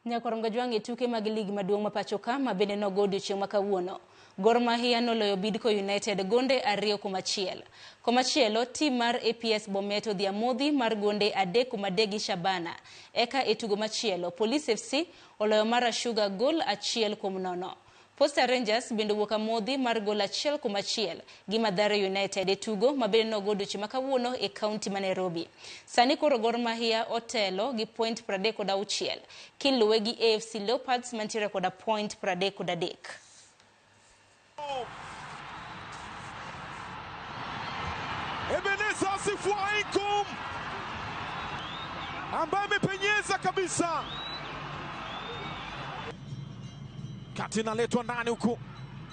Nyakwar Mgajwang' e tuke mag lig maduong' ma pacho ka ma bende nogo odiochieng' ma kawuono. Gor Mahia noloyo Bidco United gonde 2-1. Komachielo, tim mar APS Bomet odhi amodhi mar gonde 3-3 gi Shabana. Eka e tugo machielo, Police FC oloyo Mara Sugar gol 1-0. Posta Rangers bende owuok amodhi mar gol 1-1 gi Mathare United e tugo ma bende nogo odiochieng' ma kawuono e kaunti ma Nairobi. Sani koro Gor Mahia otelo gi point 36 kiluwe gi AFC Leopards mantiere koda point 33. Ebeneza Asifuaikum ambaye amepenyeza kabisa kati, inaletwa ndani huku,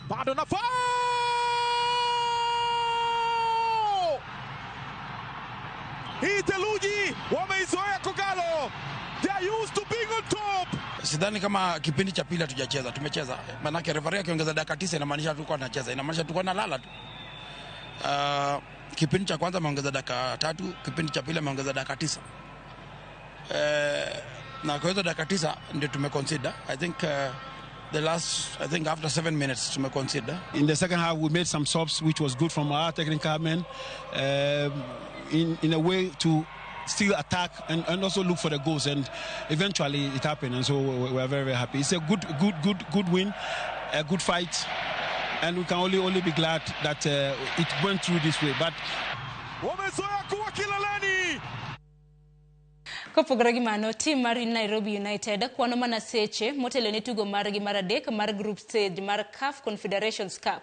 bado nafaa. Hii theluji wameizoea Kogalo, they are used to being on top. Sidhani kama kipindi cha pili hatujacheza, tumecheza. Manake referee akiongeza dakika 9 inamaanisha tulikuwa tunacheza, inamaanisha tulikuwa nalala tu. Kipindi cha kwanza ameongeza dakika 3, kipindi cha pili ameongeza dakika 9. Na kwa hizo dakika 9 ndio tumeconsider. I think the last, I think after 7 minutes tumeconsider. In the second half we made some subs which was good from our technical men, in a way to still attack and also look for the goals, and eventually it happened, and so we are very, very happy. It's a good win, a good fight, and we can only be glad that it went through this way. But wamezoea kuwa kileleni. Kopogore gi mano, tim mar Nairobi United kwano mana seche motelo ne tugo margi mar adek mar group stage mar CAF Confederations Cup.